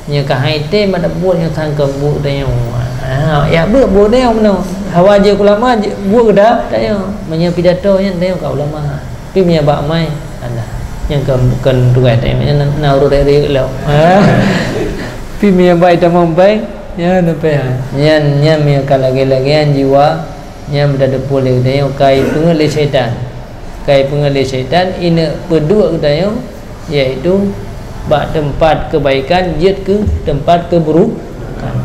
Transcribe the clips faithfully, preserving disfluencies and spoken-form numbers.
Nyoe ka hai tém mat buet nyoe sangkém buet tanyoe. Ha, ya buet buet tanyoe meunoe. Hawa jeuet ulama, jeuet buet geuda tanyoe. Meunyoe pidato nyan tanyoe ka ulama. Tapi meunyoe bak mai, alah. Nyan kon, kon tugai tanyoe, nyan na, na ureueng riek lom. Ha. Tapi meunyoe bak tamong bai, nyan sampai ha. Nyan, nyan meunyoe ka lagée-lagée nyan jiwa, nyan beutateupeue lé geutanyoe ka ipeungeut lé syaitan. Ka ipeungeut lé syaitan, ineuk peuduek geutanyoe, yaitu bak teumpat keubaikan jeuet keu teumpat keuburukan.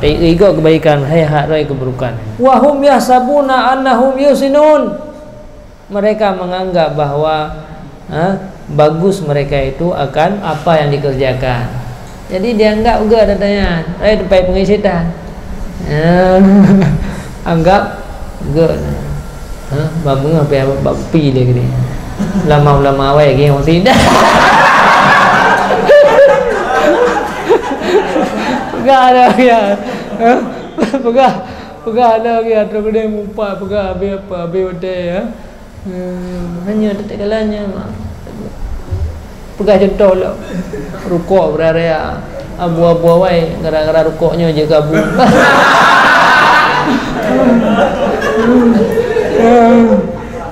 Taieu igoe keubaikan, hai hat rhoi keuburukan. Wa hum yahsabuna annahum yuhsinun. Mereka menganggap bahwa, ha, bagus mereka itu akan apa yang dikerjakan. Jadi dianggap geuh ata nyan, eh, teumpat peungeuet syaitan. Ha, anggap geuh. Ha, bak meungoh pih bak pi lé geude. Ulama-ulama awai lagée nyoe sit. Peugah dah ya. Ha? Peugah, peugah dah ya, terus geude meupat peugah habéh apa, habéh watée ya. Hmm, hanya tetek kalanya mak. Peugah contoh lah. Rukok beraya-raya. Abu-abu awai gara-gara rukok nyoe je kabu.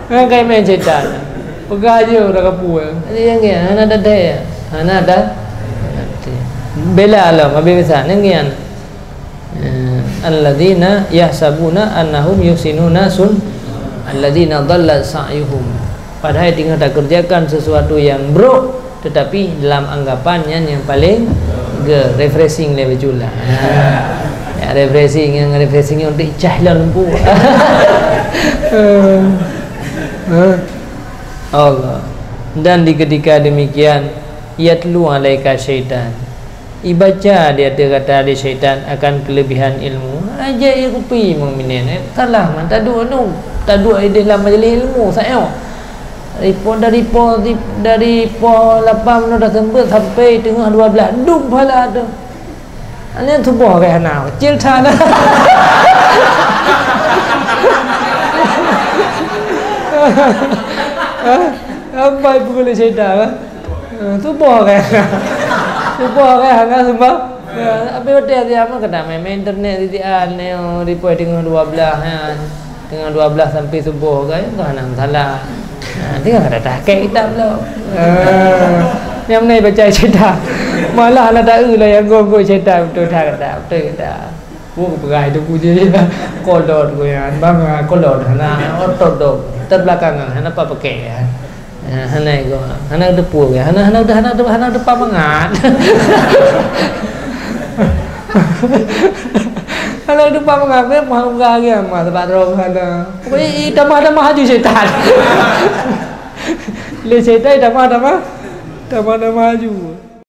Kan kai main setan. Peugah je udah kapu. Jadi yang ni hana ada daya. Hana ada. Bela alam habis besar. Yang ni kan. Eh, alladzina yahsabuna annahum yuhsinuna sun-, alladzina dhalla sa'yuhum. Padahai teungoh takeurjakan sesuatu nyang brok, tetapi dalam anggapan nyan nyang paleng geuh, refreshing lé bacut lah. Ya, refreshing, nyang refreshing nyan untuk icah lom lempu. Eh, eh. Allah. Dan di ketika demikian, yatlu alaika syaitan. Ibaca di ateueh gata lé syaitan akan keulebihan ilmu. Aja ie kupi meuminén, eh, salah man taduek nu, taduek ideh lam majlis ilmu sayoe. Dari po, dari po, dari po lapan meunoe taseumbeuet sampai teungoh dua blah, dum phala tu. Nyan suboh ka hana, cil that. Sampai pukul syaitan, eh. Eh, suboh kan? Suboh kan? Hana seumbang. Ya, habis watée dia mah kena main-main internet di, di, ah, neo, di poh teungoh dua blah, ya. Teungoh dua blah sampai suboh kan, itu hana masalah. Ha, tinggal kada tahqiq kitab tu. Ha. Nyang mana baca cerita. Malah hana tahu lah nyang gong-gong cerita betul tak kata, betul kata. Pun peugah itu puji. Kolot ku ya, bang, kolot hana otot dok. Terbelakangan hana apa pakai ya. Ya, hana ego. Hana depu ya. Hana, hana, hana, hana depa mangat. Hana depa mangat, ya, mah uga ya, mah sebab roh hana. Pokoknya, i, tambah-tambah aju setan. Lé setan tambah-tambah, tambah-tambah aju.